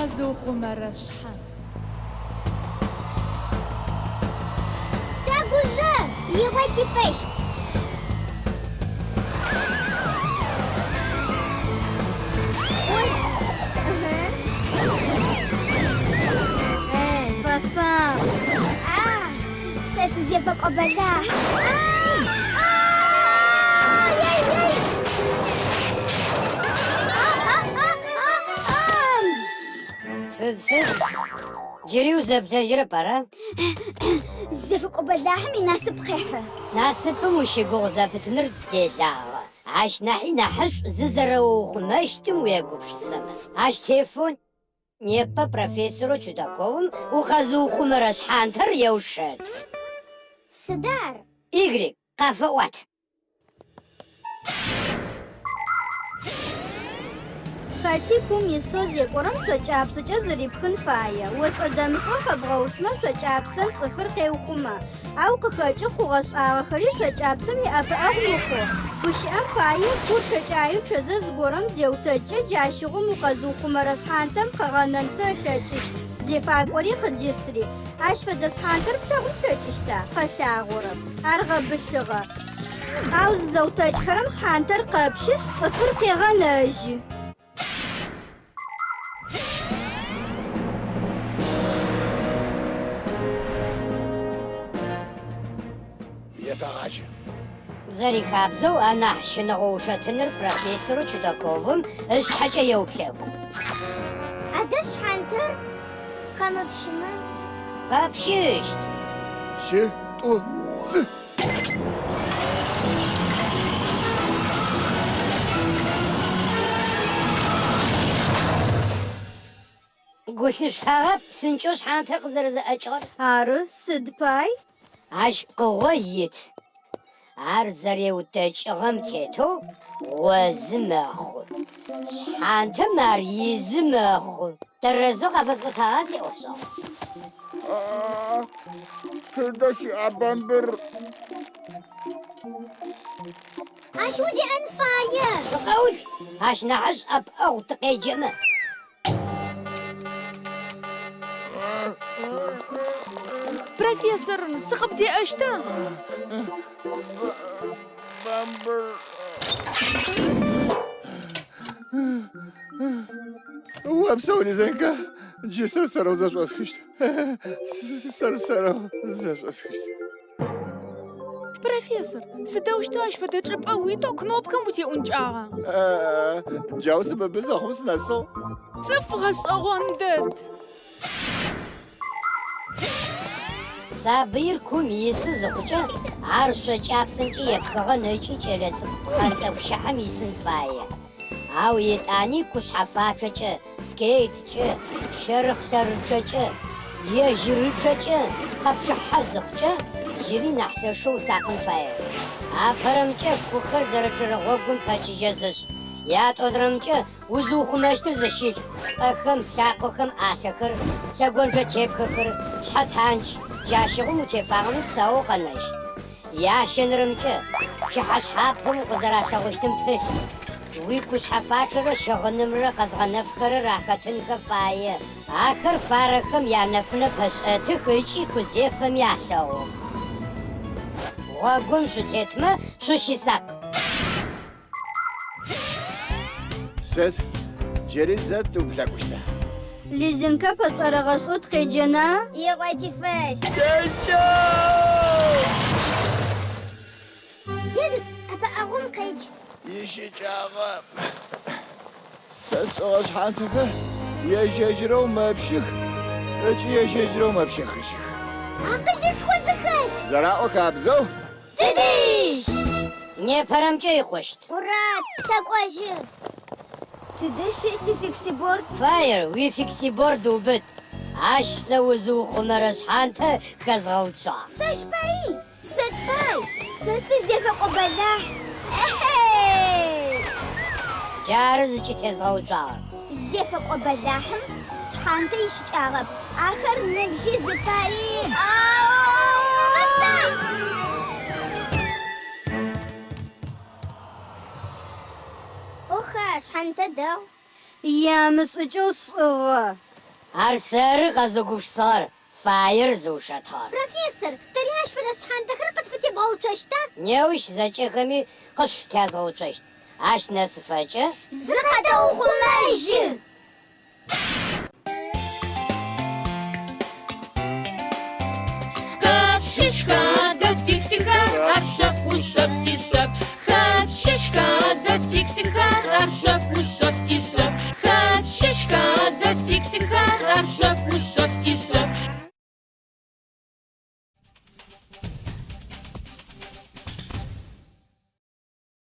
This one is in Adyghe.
Укъэзыухъумэрэ шъхьант. Тэгужъо, игъо тифэщт. Ой, ыхы. Эй, фэсакъ! А, сэ сызефэкӏо бэлахь. А, а, ей, ей! А, а, а, а, а! Сыд, сыд? Джыри узэблэжьырэп, ара? Зефэкӏо бэлахьым инасып къехьы. Насыпым ущыгугъу зэпытыныр делагъэ. Ащ нахьи нахьышӏу зызэрэуухъумэщтым уегупшысэмэ. Ащ тефэу непэ профессорэу Чудаковым укъэзыухъумэрэ шъхьантэр еушэты. Сыда ар? Y, къафэӏуат. Хэти кум исэу зекӏорэм шъокӏапсэкӏэ зырипхын фае. Ошӏэ-дэмышӏэу фэбгъэуцумэ шъокӏапсэм цӏыфыр къеухъумэ. Ау къыхэкӏы хъугъэ-шӏагъэхэри шъокӏапсэм иӏэпыӏэгъу мыхъоу. Гущыӏэм пае, кур чъэкӏаеу чъэзэ зыгорэм зеутэкӏкӏэ джащыгъум укъэзыухъумэрэ шъхьантэм къыгъэнэнхэ ылъэкӏыщт, зефакӏори къыдисри. Ащ фэдэ шъхьантэр плъэгъун плъэкӏыщта? Къэлъагъорэп. Ар гъэбылъыгъэ. Ау зызэутэкӏхэрэм шъхьантэр къэпщышъ, цӏыфыр къегъэнэжьы. Етэгъаджэ. Зэрихабзэу, анахь щынэгъо ушэтыныр профессорэу Чудаковым ышъхьэкӏэ еуплъэкӏу. Адэ шъхьантэр къэмыпщымэ? Къэпщыщт. Щы, тӏу, зы. Гу лъышъутагъа псынкӏэу шъхьантэр къызэрэзэӏэкӏыгъэр? Ары, сыд пай? Ащ пкъыгъо ит. Ар зэреутэкӏыгъэм тетэу гъозы мэхъу. Шъхьантэм ар изы мэхъу. Тэрэзэу къафэсӏотагъа сиӏофшӏэгъу? Тыдэ щыӏа бамбыр? Ащ удеӏэн фае. Шъукъэуцу, ащ нахьышӏу ӏэпыӏэгъу тыкъеджэмэ. Профессор, сыкъыбдеӏэщта? Бамбыр. Опсэу, Лизенька, джы сэр-сэрэу зэшӏосхыщт. Сэр-сэрэу зэшӏосхыщт. Профессор, сыдэущтэу ащ фэдэ чӏыпӏэ уитэу кнопкэм утеӏункӏагъа? Джау сыбыбы зэхъум сынэсыгъ. Цӏыф гъэшӏэгъон дэд. Сабыир кум исы зыхъукӏэ, ар шъо кӏапсэмкӏэ епхыгъэн ыкӏи кӏэлэцӏыкӏу пхъэнтӏэкӏу щыхьэм исын фае. Ау етӏани кушъхьэфачъэкӏэ, скейткӏэ, щэрыхъ лъэрычъэкӏэ, ежьырычъэкӏэ къэпчъыхьэ зыхъукӏэ, джыри нахь лъэшэу усакъын фае. Апэрэмкӏэ кухэр зэрэчъэрэ гъогум пэчыжьэ зышӏ, ятӏонэрэмкӏэ узыухъумэщтыр зыщылъ, пӏэхэм, лъакъохэм ӏалъэхэр, лъэгонджэ тепхэхэр, шъхьэтандж, джащыгъум утефагъэми псаоу укъэнэщт. Ящэнэрэмкӏэ, пчыхьэшъхьапэм укъызэралъэгъущтым пылъ. Уикушъхьэфачъэрэ щыгъынымрэ къэзгъэнэфхэрэр ахэтынхэ фае. Ахэр фарэхэм янэфынэ пэшӏэтых ыкӏи кузефэми алъэгъух. Гъогум шъутетмэ, шъущысакъ. Сыд джыри зэ тыуплъэкӏущта? Лизинкэ пэшӏорыгъэшӏэу тыкъеджэна? Игъо тифэщт. Кӏэкӏэу! Дедус, ӏэпыӏэгъум къедж. Ищыкӏагъэп. Сэ сшӏыгъэ шъхьантэхэр ежь-ежьырэу мэпщых ыкӏи ежь-ежьырэу мэпщэхыжьых. Акъылышхо зыхэлъ! Зэраӏо хабзэу. Тыдищ! Непэрэмкӏэ икъущт. Ура! Тэкӏожьы! Тыдэ щыӏ сификсиборд? Фаер, уификсиборд убыт. Ащ сэ узыухъумэрэ шъхьантэ хэзгъэуцуагъ. Сэщ паий! Сыд пай? Сэ сызефэкӏо бэлахь! Эхьей! Джары зыкӏытезгъэуцуагъэр. Зефэкӏо бэлахьым шъхьантэ ищыкӏагъэп. Ахэр ныбжьи зыпари Фэсакъ! Оха, шъхьантэ дэгъу. Ямышӏыкӏэу сшӏыгъэ. Ар сэры къэзыугупшысыгъэр, фаер зыушэтыгъэр. Профессор, тэри ащ фэдэ шъхьантэхэр къытфытебгъэуцощта? Неущ зэкӏэхэми къышъуфытезгъэуцощт. Ащ нэсыфэкӏэ. Зыкъэтэухъумэжьы! Хэт щыщха адэ фиксикхэр, ар шъэф ушъэф тишъэф. Хэт щыщха адэ фиксикхэр, ар шъэф ушъэф тишъэф. Хэт щыщха адэ фиксикхэр, ар шъэф ушъэф.